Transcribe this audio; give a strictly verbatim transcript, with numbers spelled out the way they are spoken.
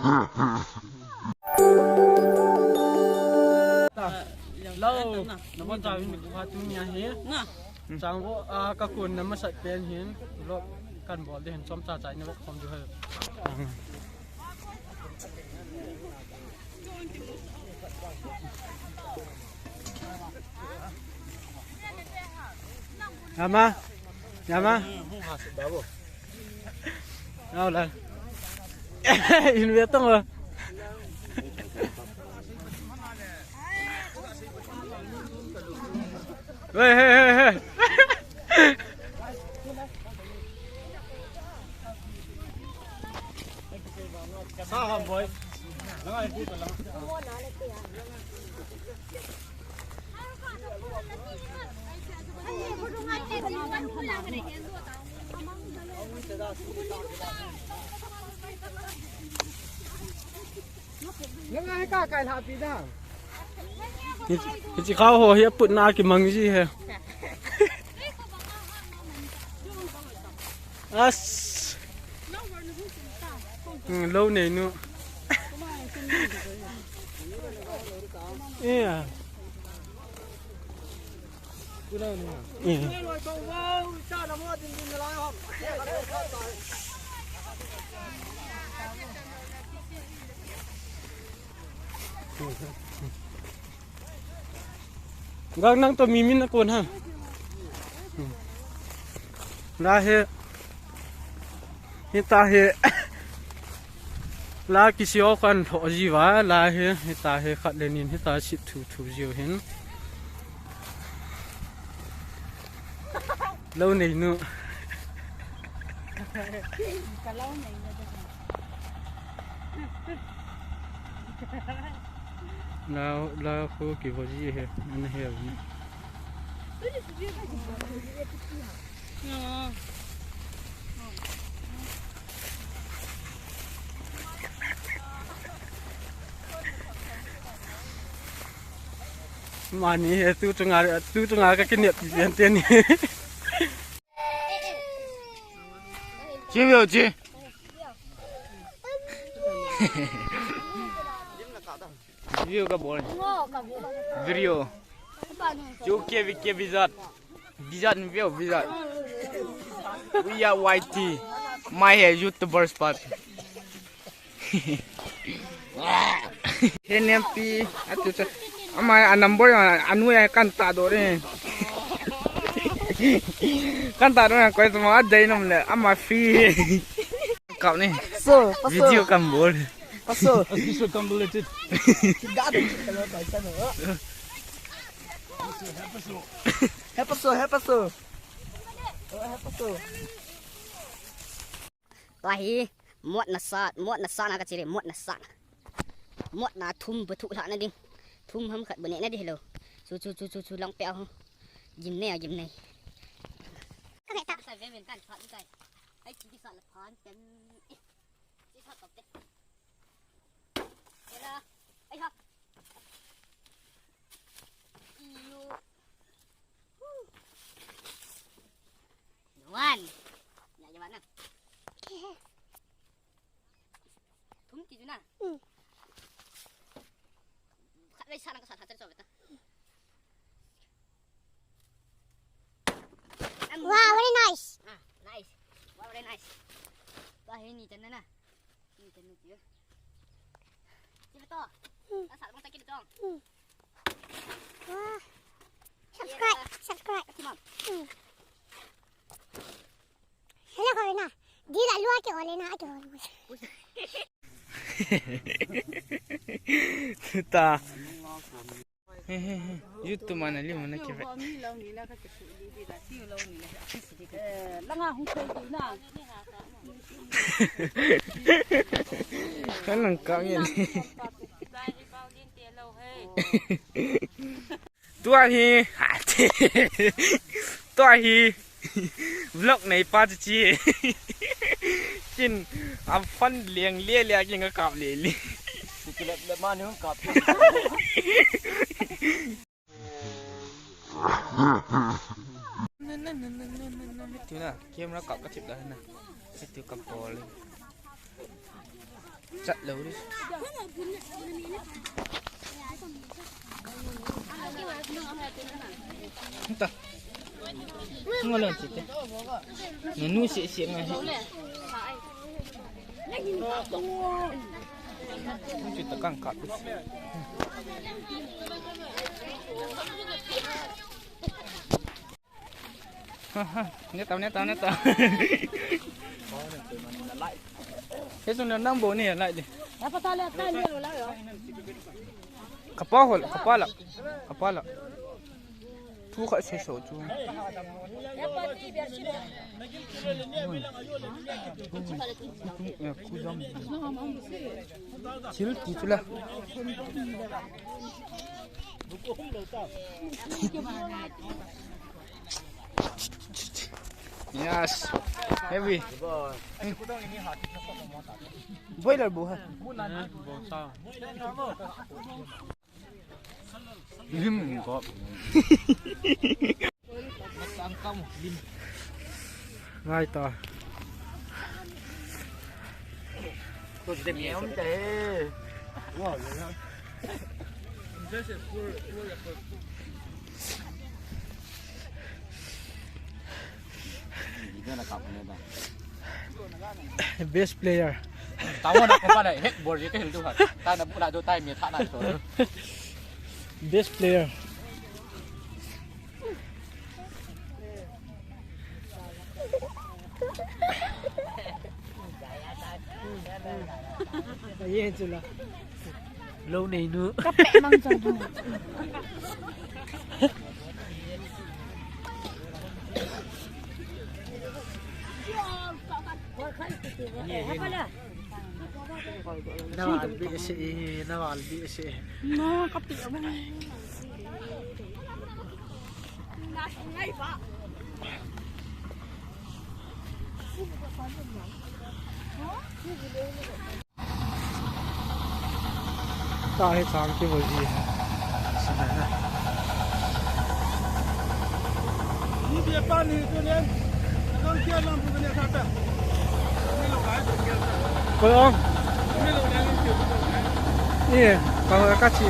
Lo, nabon chauvin nikho tunia hi. Chang vo, a, kakon na masat pen hin, vlog kan bol ding hin chomcha chai na vet khom diu ahi. Yama. Yama. Au la. In ve tong. Hey, hey, hey, hey. Nang ai ka kai la pi da. Ki, ki chi khao ho hi put na ki mang ji he. As. Hmm, lo nei nu. Yeah. Gang nang to mimin na kon ha. La he. Hita he. La kisio kan tho jiva la he. Hita he khat le nin hita sit thu thu jiu hin. Lo nei nu. Ka lo nei nu. La, la ko ki ho ji he. Ana he ni. Mani he tu chunga, tu chunga ka kinep pi pen ten ni. Chi view chi. View ka bol. Video. Chu ke vi ke vizat. Vizat ni view vizat. We are Y T. My hair YouTubers part. He nem pi, atu cha. Ama a number a anu ya kan ta do re. Kan ta do na koi tuma a dai nam le ama free. Kap ni. So, paso. Video kan bol. Paso. Official kan bol le tit. Ga de. He paso, he paso. He paso. Tua hi, motna sat, motna sat na ka chi le, motna sat. Motna thum bu thu lhah na ding. Thum ham khat bu neh na ding lo. Chu, chu, chu, chu, chu, lang pe ho. Gim nei, gim nei. Ka ve ta. Sa ve men kan sat ni kai. Ai, chi ki sat la phan pen. Chi sat to te. Ela. Ai ha. Iyo. Nuan. Ya, ya, mana? Thum ti juna. Hmm. Khat lai sa na ka sa tha char chau ta. Wow, very nice. Ah, nice. Wow, very nice. Tua hi ni chan na na. Ni chan ni tiu. Ti to. Hmm. Ka sa bang ta ki to. Hmm. Wow. Subscribe, subscribe. Ka ti mam. Hmm. Hello, Karina. Di la lua ki ole na, ki ole. Ta. He, he, he. YouTube mana li mana ki ve. Eh, langa hung thei di na. Kan nang ka nge ni. Tua hi, tua hi, vlog nei pa chu chi. Kin, a phone leng le le kin ka kap le le. Lep lep ma ni hung kap. Tiu na, camera kap ka thip da na. Tiu ka bol. Chat lo ri. Nta. Ngolon chite. Nanu si si ngai. Chu ta kang kap. Ne tau, ne tau, ne tau. He sung nang bo ni lai di. Kapa hol, kapa la, kapa la. Thu kha se so chu. Thil ti chu la. Yes. Heavy. Boiler bo ha. Lim ko. Ngai ta. Best player. Tawa na ko pa na hek bor je ke hil du ha. Ta na bula do tai mi tha na so. Best player. Ye chu la. Lo nei nu. Ka pe mang chang. Na val bi se, na val bi se. Na ka pe mang. Ta hi chang ki bo ji. Ni bia pa ni tu nen. Kong kia lam bu ne kha ta. Ni lo kai tu kia ta. Ko ong. Ni lo kai ni tu. Ye, ka ka chi.